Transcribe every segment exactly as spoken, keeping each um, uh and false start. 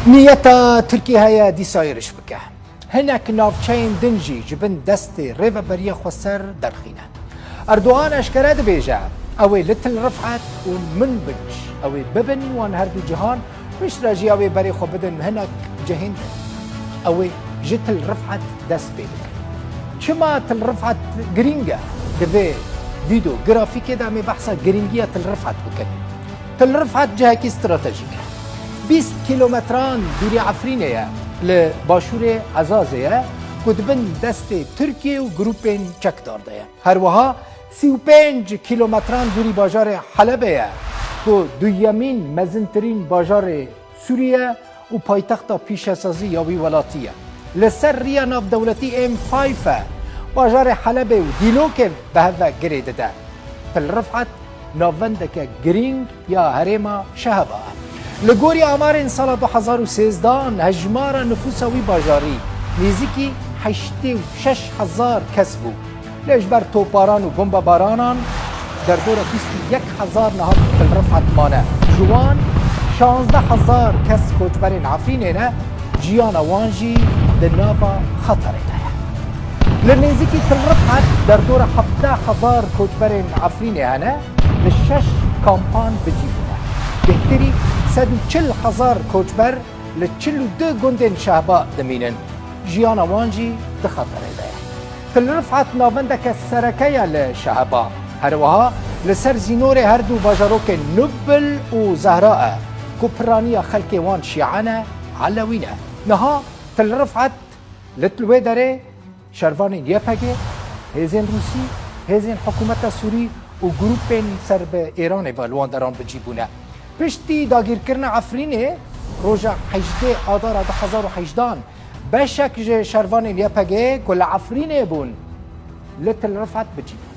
Niyeta Tirkiyê heye dîsa êriş bike. Hinek navçeyên din jî ji bin destê Rêveberiya Xweser derxîne. Erdogan eşkere dibêje, ew ê li Til Rifet û Minbic ew ê bibin wan her du cihan, piştre jî ew ê berê xwe bidin hinek cihên din. Ew ê ji Til Rifet dest pê bikin. Çima Til Rifet girîng e? Di vê vîdeo grafîkê de em ê behsa girîngiya Til Rifet bikin. Til Rifet cihekî stratejîk e. Bîst kîlometran dûrî Efrînê ye, li başûrê Ezazê ye, ku di bin destê Tirkiye û grûpên çekdar de ye. Her wiha sî û pênc kîlometran dûrî bajarê Helebê ye, ku duyemîn mezintirîn bajarê Sûriye û paytexta pîşesazî ya wî welatî ye. Li ser riya navdewletî M five e. Bajarê Helebê û Dîlokê bi hev ve girê dide. Til Rifet navendeke girîng ya herêma Şeheba ye. Li gorî amarên sala du hezar û sêzdehan hejmara nifûsa wî bajarî nêzîkî heştê û şeş hezar kes bû. Lê ji ber toparan û bombebaranan derdora bîst û yek hezar niha Til Rifet mane. Ji wan şazdeh hezar kes koçberên Efrînê ne, jiyana wan jî di nava xeterê de ye. Li nêzîkî Til Rifet derdora hevdeh hezar koçberên Efrînê hene, li şeş kampan bi cî bûne. Bêhtirî sed û çil hezar koçber li çil û du gundên Şehba dimînin. Jiyana wan jî di xeterê de ye. Til Rifet navendeke sereke ye li Şehba. Her wiha li ser zînorê her du bajarokên Nubil û Zehra e, ku piraniya xelkê wan şîe ne, elewî ne. Niha Til Rifet li wê derê şervanên Y P G, hêzên Rûsî, hêzên hikûmeta Sûrî û grûpên ser bi Êranê ve li wan deran bi cî bûne. Piştî dagîrkirina Efrînê, roja hejdê Adara du hezar û hejdehan, beşek ji şervanên Y P G ku li Efrînê bûn, li Til Rifet bi cî bûn.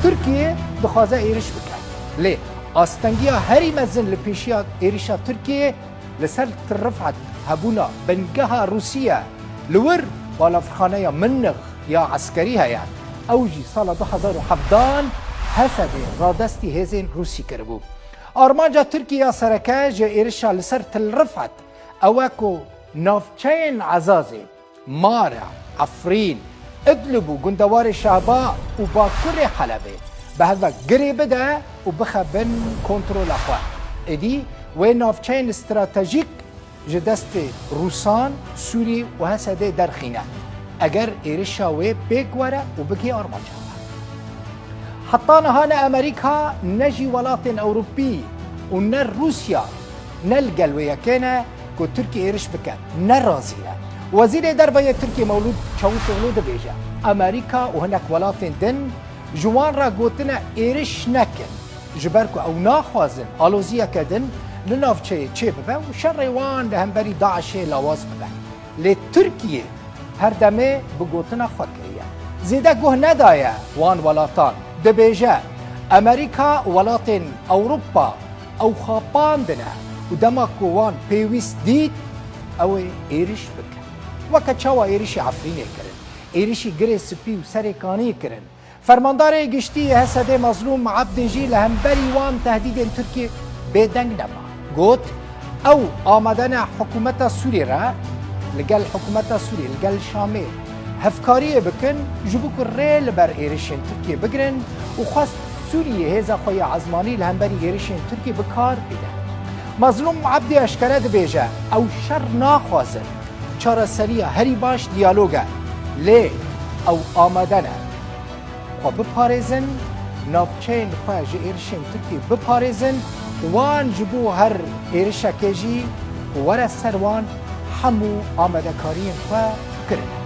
Tirkiye dixwaze êriş bike. Lê astengiya herî mezin li pêşiya êrişa Tirkiyê li ser Til Rifet hebûna bingeha Rûsî ye. Li wir balafirxaneya Minix ya eskerî heye. Ew jî sala du hezar û hevdehan Hesedê radestî hêzên Rûsî kiribû. Armanca Tirkiye ya sereke ji êrişa li ser Til Rifet ew e ku navçeyên Ezazê, Mara, Efrîn, Idlib û gundewarê Şehba û bakurê Helebê bi hev ve girê bide û bixe bin kontrola xwe. Êdî wê navçeyên stratejîk ji destê Rûsan, Sûrî û Hesedê derxîne, eger êrişa wê pêk were û bigihê armanca xwe. Heta niha ne Amerîka, ne jî welatên Ewropî û ne Rûsya ne li gel wê yekê ne ku Tirkiye êriş bike, ne razî ne. Wezîrê Derve yê Tirkiye Mewlûd Çavuşoglu dibêje, Amerîka û hinek welatên din ji wan re gotine êriş nekin, ji ber ku ew naxwazin aloziyeke din li navçeyê çêbibe û şerê wan li hemberî DAIŞê lawaz bibe. Lê Tirkiye her demê bi gotina xwe kiriye. Zêde guh nedaye wan welatan. Dibêje, Amerîka û welatên Ewropa ew xapandine û dema ku wan pêwîst dît, ew ê êriş bikin. Weke çawa êrişî Efrînê kirin, êrişî Girê Spî û Serê Kaniyê kirin. Fermandarê Giştî yê Hesedê Mazlûm Ebdî jî li hemberî wan tehdîdên Tirkiyê bêdeng nema. Got, ew amade ne hikûmeta Sûriyê re, li gel hikûmeta Sûriyê, li gel Şamê hevkariyê bikin, ji bo ku rê li ber êrişên Tirkiyê bigirin û xwest Sûriyê hêza xwe ya ezmanî li hemberî êrişên Tirkiyê bi kar bîne. Mazlûm Ebdî eşkere dibêje, ew şer naxwazin. Çareseriya herî baş diyalog e, lê ew amade ne xwe biparêzin, navçeyên xwe ji êrişên Tirkiyê biparêzin, wan ji bo her êrişekê jî ku were ser wan hemû amadekariyên xwe kirine.